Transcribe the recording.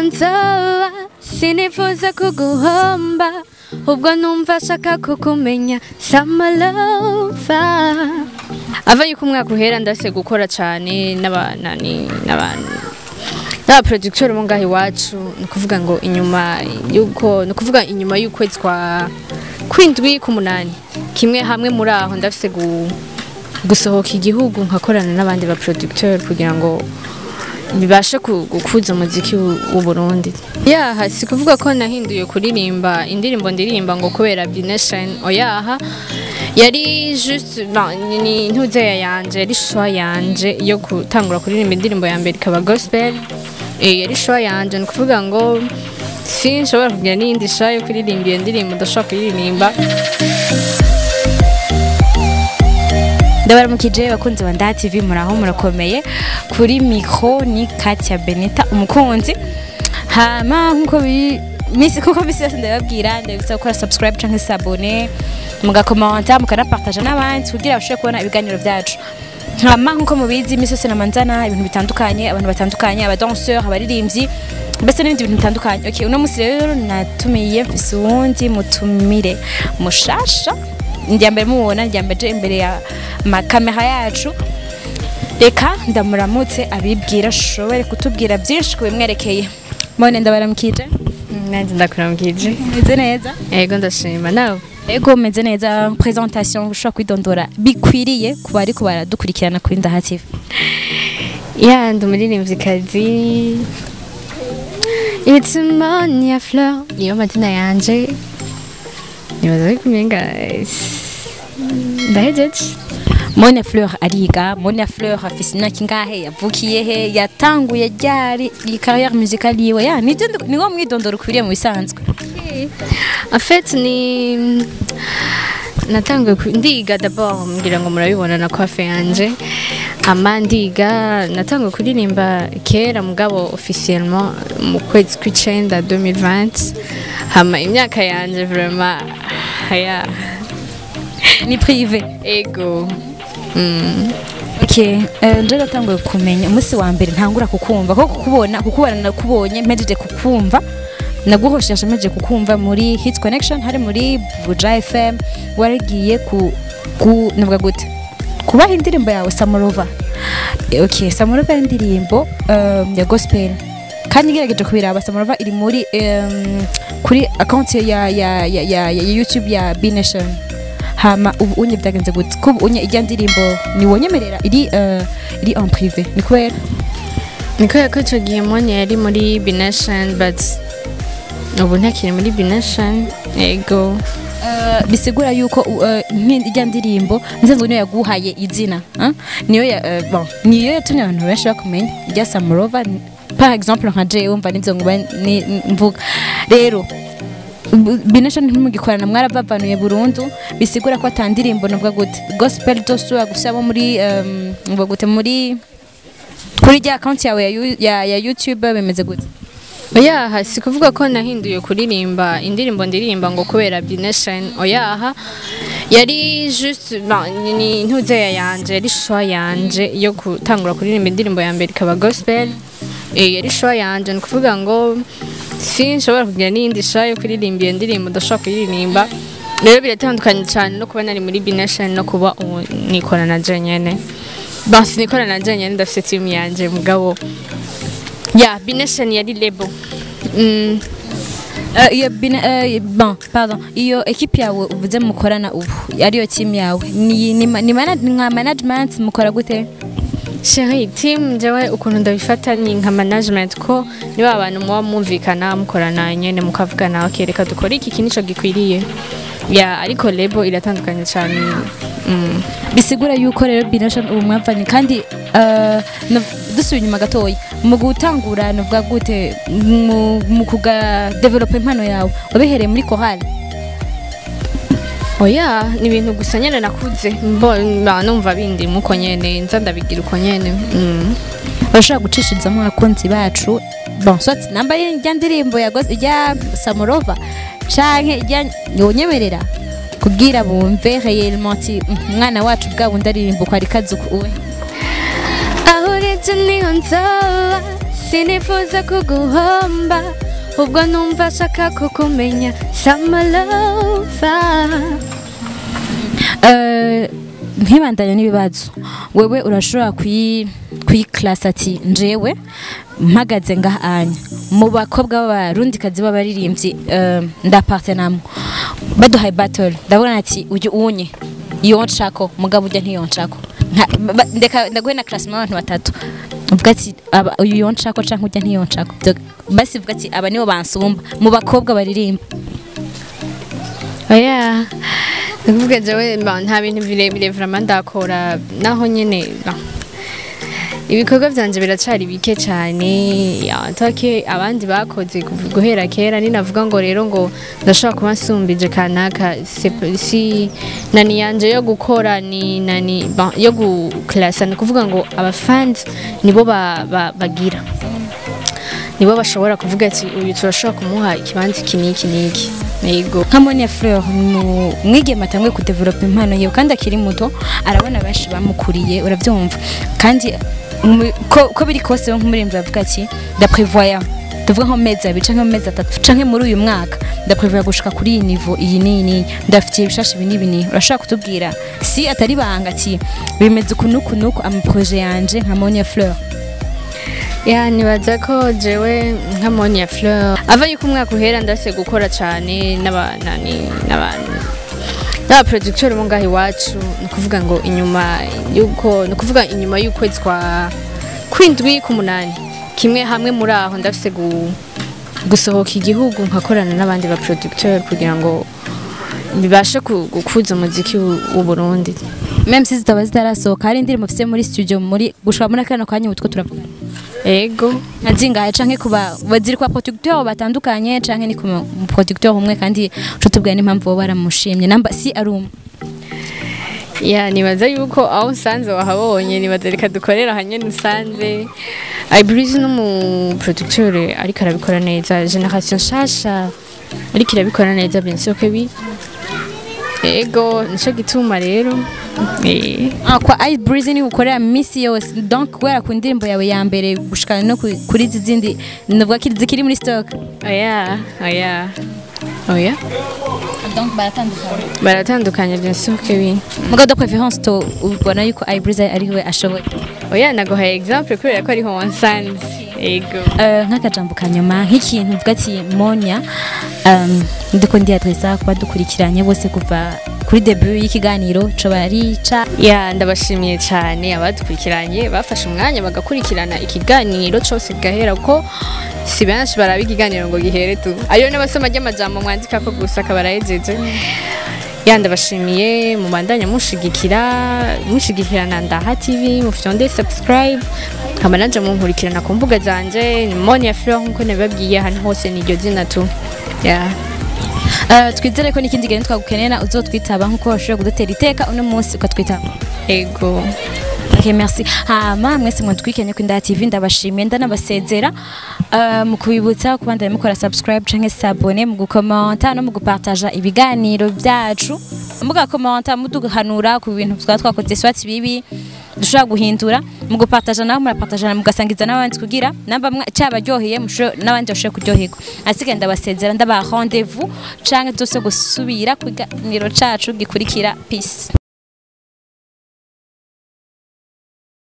Nzoba sinifuza kuguhomba, ubwo numva shaka kukumenya. Samalova ava yuko umwaka uhera ndase gukora cyane n'abanani n'abantu n'aba producteur bo ngaho iwacu. Ni ukuvuga ngo inyuma yuko, ni ukuvuga inyuma y'ukwezi kwa kwindwi, k'umunani, kimwe hamwe muri aho, ndafise gusohoka igihugu nkakorana n'abandi ba producteur kugira ngo bibashe gukuza umuziki w'u Burundi. Yaha, si kuvuga ko nahinduye kuririmba indirimbo ndirimba ngo kubera B-Nation. Oyaha, yari juste, bon, ni ntuzeya yanje, yari choix yanje yo gutangura kuririmba indirimbo ya mbere ikaba gospel. Yari choix yanje. Ni kuvuga ngo sinshobora kugira n'iyindi choix yo kuririmba iyo ndirimbo ndashobora kuririmba. Ndabaramukije bakunzi ba Nda TV, muraho, murakomeye? Kuri micro ni Katia Benita umukunzi. Hama nkuko biri misi, kuko misi yose ndababwira, ndabisaba gukora subscribe canke s'abonner, mugakomenta, mukanapartaja n'abandi kugira bashobore kubona ibiganiro byacu. Hama nkuko mubizi, imisi yose namanzana ibintu bitandukanye, abantu batandukanye, abadanseur, abaririmbyi, mbese n'ibindi bintu bitandukanye. Okay, uno musi rero natumiye, mfise uwundi mutumire mushasha, njya mbere mubona, njya mbere imbere ya makamera yacu. Reka ndamuramutse abibwira, ashobore kutubwira byinshi ku bimwerekeye. Mone, ndabaramukije. Nanjye ndakuramukije. Meze neza? Yego, ndashima. Nawe? Ego, meze neza. Présentation, ushobora kwidondora bikwiriye ku bariko baradukurikirana kuri Ndaha TV. Ya, ndi umuririmvyikazi. It's Monia Fleur niyo mazina yanje. Nibaza ko umenga ndahejeje. Monia Fleur ariga, Monia Fleur afise imyaka ingahe, yavukiye he, yatanguye ryari iyi carrière musicale yiwe? Ya, nibyo, niwo mwidondoro ukwiriye mu bisanzwe. En fait, ni natanguye ndiga d'abord, ngira ngo murabibona na coiffe yanje. Ama ndiga, natanguye kuririmba kera, mugabo officiellement mu kwezi kw'icenda 2020. Hama imyaka yanje vraiment ya Ni privé. Ego. Okay, nje natanguye kumenya umunsi wa mbere ntangura kukumva ko kukubona, kukubona nakubonye mpejeje kukumva, naguhoshesha mpejeje kukumva muri Hit Connection, hari muri Buja FM, waragiye ku navuga gute, kubaha indirimbo yawe Samurova. Okay, Samurova ari indirimbo ya gospel, kandi ngerageje kubiraba, Samurova iri muri kuri account ya YouTube ya B Nation. Hama ubu unye byagenze gute ko ubu unye ijya ndirimbo ni wonyemerera iri en privé? Ni kubera? Ni kubera ko icyo gihe Monia yari muri B-Nation, but ubu ntakiri muri B-Nation. Ego. Bisigura yuko ijya ndirimbo nzenze niyo yaguhaye izina, hein? Niyo ya, bon, niyo yatumye abantu benshi bakumenya ijya Samurova. Par exemple nka jewe mva nivyo nguba mvuga rero, B-Nation ntimugikorana, mwarabavanuye burundu, bisigura ko ata ndirimbo, navuga gute, gospel dosubira gushyiramo muri navuga gute, muri kuri rya account yawe ya YouTube? Bimeze gute? Oyaha, si kuvuga ko nahinduye kuririmba indirimbo ndirimba ngo kubera B-Nation. Oyaha, yari juste, bon, ni ntuzeya yanje, yari choix yanje yo gutangura kuririmba indirimbo ya mbere ikaba gospel. Yari choix yanje. Ni ukuvuga ngo sinshobora kugira n'iyindi choix yo kuririmba iyo ndirimbo ndashobora kuririmba. Rero biratandukanye cyane no kuba nari muri B-Nation no kuba ubu nikorana je nyene. Bon, sinikorana je nyene, ndafise team yanje, mugabo ya B-Nation yari label. Iyo bon, pardon, iyo équipe yawe uvuze mukorana ubu, ariyo team yawe, ni nka management? Mukora gute? Chérie, team jewe ukuntu ndabifata ni nka management, ko niba abantu muba mwumvikana, mukorana nyene, mukavugana: "Okay, reka dukore iki, iki nico gikwiriye." Ya, ariko label iratandukanye cyane. Bisigura yuko rero B-Nation ubu mwavanye. Kandi dusubiye inyuma gatoya, mu gutangura, nuvuga gute, mu kuga develop impano yawe, wabihereye muri chorale? Oya, ni ibintu gusa nyene nakuze mbona numva bindi muko nyene nza ndabigira uko nyene. Bashobora gucishirizamo abakunzi bacu, bon, soit namba y'irya ndirimbo ya ijya Samurova canke ijya yonyemerera, kugira bumve réellement ati "Umwana wacu bwa bundi aririmba uko ari kazi uku uwe." Aho uretse niho nzoba. Sinifuza kuguhomba, ubwo numva shaka kukumenya. Summer lover. Nkibandanya n'ibibazo, wewe urashobora kuyi classa ati njewe mpagaze ngaha anya mu bakobwa b'abarundikazi b'abaririmbyi, ndapartenamwo baduhaye battle, ndabona ati uyu unye yonshako, mugabo ujya ntiyonshako. Ndeka ndaguhe na classement abantu batatu, uvuga ati uyu yonshako canke ujya ntiyonshako. Basi uvuga ati aba nibo bansumba mu bakobwa baririmba. Oya, ndakuvuga jewe nta bintu birebire vraiment ndakora, naho nyene ibikorwa vyanje biracari bike cane ya, take abandi bakoze guhera kera. Ninavuga ngo rero ngo ndashobora kuba nsumbije kanaka, si nani yanje yo gukora ni nani bon, yo guklasa, ni kuvuga ngo abafans nibo bagira nibo bashobora kuvuga ati uyu turashobora kumuha ikibanza iki n'iki n'iki, yego. Nka Monia Fleur, umwigeme atanguye kudevelopa impano yiwe kandi akiri muto, arabona benshi bamukuriye, urabyumva, kandi ko biri kose we nk'umuririmbyi avuga ati ndaprevoya, tuvuga nko mu mezi 2 canke mu mezi 3 canke muri uyu mwaka, ndaprevoya gushika kuri iyi niveau iyi n'iyi n'iyi, ndafitiye ibishasha ibi n'ibi n'ibi. Urashobora kutubwira, si atari banga, ati bimeze uku n'uku n'uku, amaprojet yanje nka Monia Fleur? Ya, nibaza ko jewe nka Monia Fleur, ava yuko umwaka uhera ndase gukora cane n'abanani n'aba producteur bo ngaho iwacu, ni ukuvuga ngo inyuma yuko, ni ukuvuga inyuma y'ukwezi kwa kwindwi k'umunani kimwe hamwe muri aho, ndafise gusohoka igihugu nkakorana n'abandi ba producteur kugira ngo bibashe gukuza umuziki w'u Burundi. Même si zitaba zitarasohoka, hari indirimbo ufise muri studio muri gushika muri kano kanya utwo turavuga? Ego. Nka zingahe, canke kuba baziri kwa producteur batandukanye, canke ni ku mu producteur umwe? Kandi ucutubwira n'impamvu bo baramushimye, namba si ari umwe. Ya, nibaza yuko aho usanze wahabonye, nibaza reka dukorera hanyene usanze. Ibreeze n'umu producteur ariko arabikora neza, génération nshasha ariko irabikora neza, bien sûr que oui. Ego, nico gituma rero Ah, kwa Ibreeze ni ukorera misi yose, donc guhera ku ndirimbo yawe ya mbere gushika no kuri izi zindi nuvuga ko zikiri muri stock? Oya, oya, oya. Donc baratandukanye? Baratandukanye, bien sûr que oui. Mugabo de préférence to ubona yuko Ibreeze ari we ashoboye? Oya, naguhaye exemple kubera ko ariho wansanze, ego. Nk'akajambo ka nyuma, nk'ikintu uvuga ati Monia, ndiko ndiyadresa kuba dukurikiranye bose kuva kuri début y'ikiganiro, coba ari ca Ya, ndabashimiye cyane abadukurikiranye, bafashe umwanya bagakurikirana ikiganiro cyose gahera, ko si benshi baraba ikiganiro ngo gihere tu, ariyo n'abasoma ry'amajambo mwandika ko gusa akaba arahejeje. Ya, ndabashimiye, mubandanya mushigikira, mushigikirana Ndaha TV, mufyonde subscribe, nkaba nanje munkurikirana ku mbuga zanje ni Monia Fleur, nkuko nabibabwiye, ahantu hose ni iryo zina tu, ya. Twizere ko n'ikindi gihe twagukenera uzotwitaba nkuko washoboye kudutera iteka uno munsi ukatwitaba. Ego. Okay, merci. Hama mwese mwatwikenye ku Ndaha TV, ndabashimiye, ndanabasezera mu kubibutsa kubandanya mukora subscribe canke s'abonner, mu gukomenta no mu gupartaja ibiganiro byacu, mugakomenta muduhanura ku bintu twaba twakoze swati bibi dushobora guhindura, mu gupartaja naho murapartaja mugasangiza n'abandi kugira namba cyabaryoheye n'abandi bashobore kuryoherwa. Asigaye ndabasezera, ndabaha rendez-vous canke zose gusubira ku kiganiro cacu gikurikira. Peace.